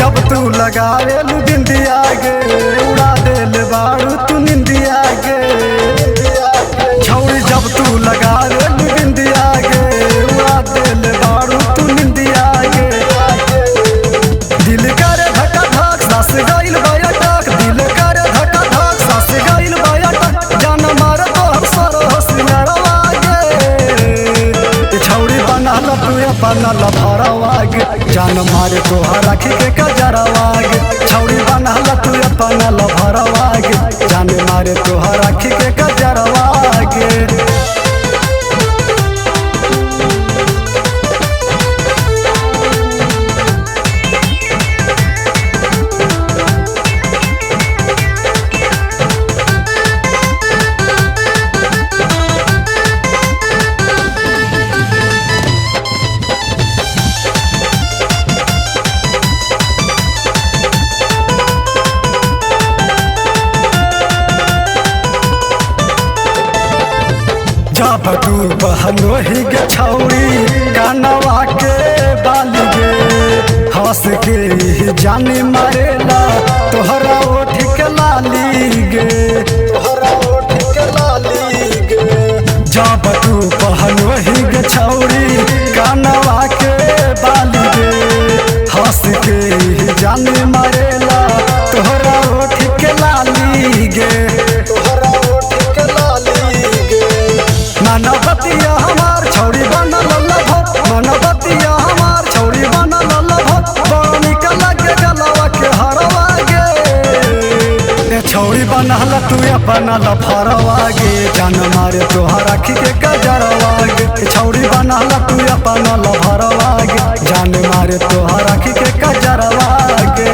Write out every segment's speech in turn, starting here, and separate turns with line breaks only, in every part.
जब तू लगावेलू बिंदिया गे, उड़ा देल बारू तू निंदिया गे। छौड़ी जब तू लगावेलू बिंदिया गे, उड़ा देल बारू तू निंदिया गे। दिल करे धक्का धक सास गइल बया टक, दिल करे धक्का धक सास गइल बया टक। जान मार तोहर सरो सिंगारवा गे, छौड़ी बनल तू अपन लफरवा गे। जान मारे तोहर आँखी के कजरवा गे, छौड़ी बनल तू अपन लफरवा गे। जान मारे तोहर आँखी के कजरवा गे। जब तू बहनोही गे छौड़ी कानवा के बाली गे, हंस के जानी मारेला तोहरा ओठ के लाली गे, तोहरा ओठ के लाली गे। जब तू बहनोही गे छौड़ी कानवा के बाली गे, हंस के जानी मारेला तोहरा ओठ के लाली गे, तोहरा ओठ के लाली गे। मनबतिया हमार छौड़ी बनल लभर, मनबतिया हमार छौड़ी बनल लभर। बड़ा निक लगे गलवा के हरवा गे, छौड़ी बनल तू अपन लफरवा गे। जान मारे तोहर आँखी के कजरवा गे, छौड़ी बनल तू अपन लफरवा गे। जान मारे तोहर आँखी के कजरवा गे।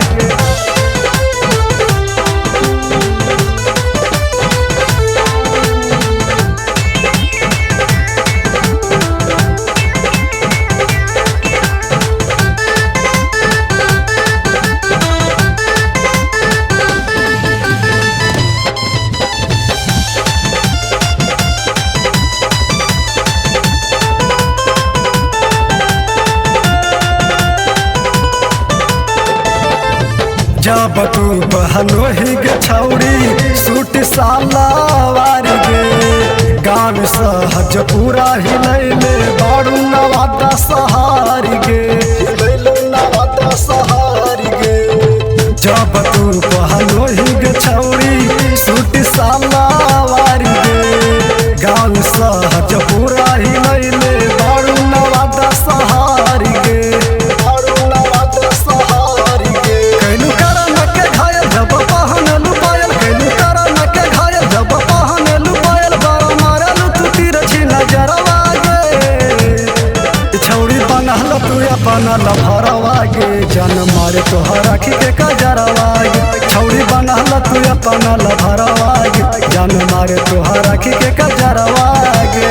जब तू बहनोही गे छौड़ी सूट सालावार गे, गाँव सहज पूरा हिलैले बारू नवादा सहार गे, हिलैले नवादा सहार गे। जब तू बहनोही गे छौड़ी सूट सालावार गे, गाँव सहज पूरा हिलैले बारू नवादा सहार गे, बारू नवादा सहार गे। कैलू करन के घायल जब पहनलू पायल, कैलू करन के घायल जब पहनलू पायल। बड़ा मारलू तू तिरछी नजरवा गे, छौड़ी बनल तू अपन लफरवा गे। जान मारे तोहर आँखी के कजरवा गे, छौड़ी बनल तू अपन लफरवा गे। जान मारे तोहर आँखी के कजरवा गे।